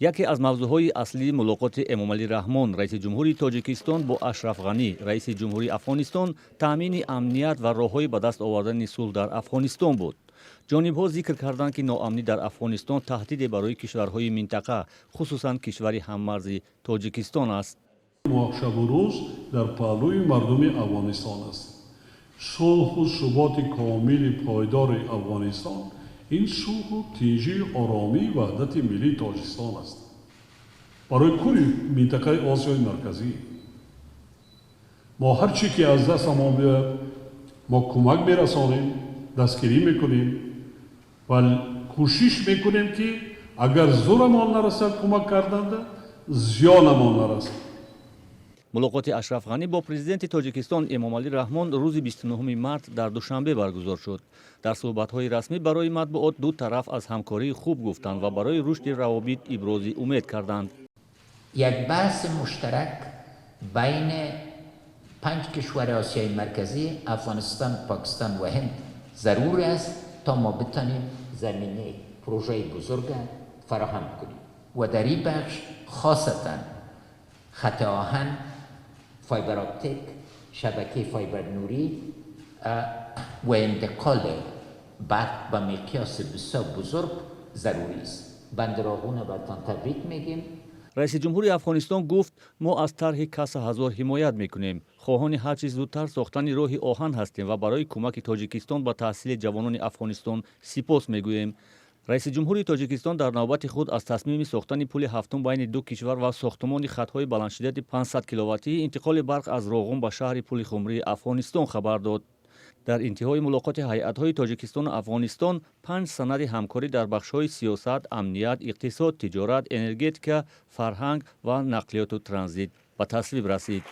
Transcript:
Яке аз мавзӯъҳои аслии мулоқоти Эмомалӣ Раҳмон, раиси ҷумҳури Тоҷикистон, бо Ашраф Ғанӣ, раиси ҷумҳури Афғонистон, таъмини амният ва роҳҳои ба даст овардани сулҳ дар Афғонистон буд. Ҷонибҳо зикр карданд, ки ноамнӣ дар Афғонистон таҳдиде барои кишварҳои минтақа, хусусан кишвари ҳаммарзи Тоҷикистон аст. Мо шабу рӯз дар паҳлӯи мардуми Афғонистон аст. Сулҳу суботи комили пойдори Афғонистон ин сулҳу тинҷӣ, оромӣ, ваҳдати миллии Тоҷикистон аст. Барои кулли минтақаи Осиёи Марказӣ мо ҳар чӣ ки аз дастамон биёяд, мо кӯмак мерасонем, дастгирӣ мекунем ва кӯшиш мекунем, ки агар зӯрамон нарасад кӯмак карданда, зиёнамон нарасад. Мулоқоти Ашраф Ғанӣ бо президенти Тоҷикистон Эмомалӣ Раҳмон рӯзи 29 март дар Душанбе баргузор шуд. Дар суҳбатҳои расмӣ барои матбуот ду тараф аз ҳамкории хуб гуфтанд ва барои рушди равобит ибрози умед карданд. یک بحث مشترک بین پنج کشور آسیای مرکزی، افغانستان، پاکستان و هند ضرور است تا ما بتانیم زمینه پروژه بزرگ فراهم کنیم و در این بخش خاصتا خط آهن، fiber optic، شبکه فایبر نوری و انتقال برق به مقیاس بسیار بزرگ ضروری است. بندر روغون برتان تبریک میگیم. Раиси ҷумҳури Афғонистон гуфт: «Мо аз тарҳи Каса 1000 ҳимоят мекунем, хоҳони ҳарчи зудтар сохтани роҳи оҳан ҳастем ва барои кӯмаки Тоҷикистон ба таҳсили ҷавонони Афғонистон сипос мегӯем». Раиси ҷумҳури Тоҷикистон дар навбати худ аз тасмими сохтани пули ҳафтум байни ду кишвар ва сохтумони хатҳои баландшиддати 500 киловаттии интиқоли барқ аз Роғун ба шаҳри Пули Хумрии Афғонистон хабар дод. Дар интиҳои мулоқоти ҳайатҳои Тоҷикистону Афғонистон панҷ санади ҳамкорӣ дар бахшҳои сиёсат, амният, иқтисод, тиҷорат, энергетика, фарҳанг ва нақлиёту транзит ба тасвиб расид.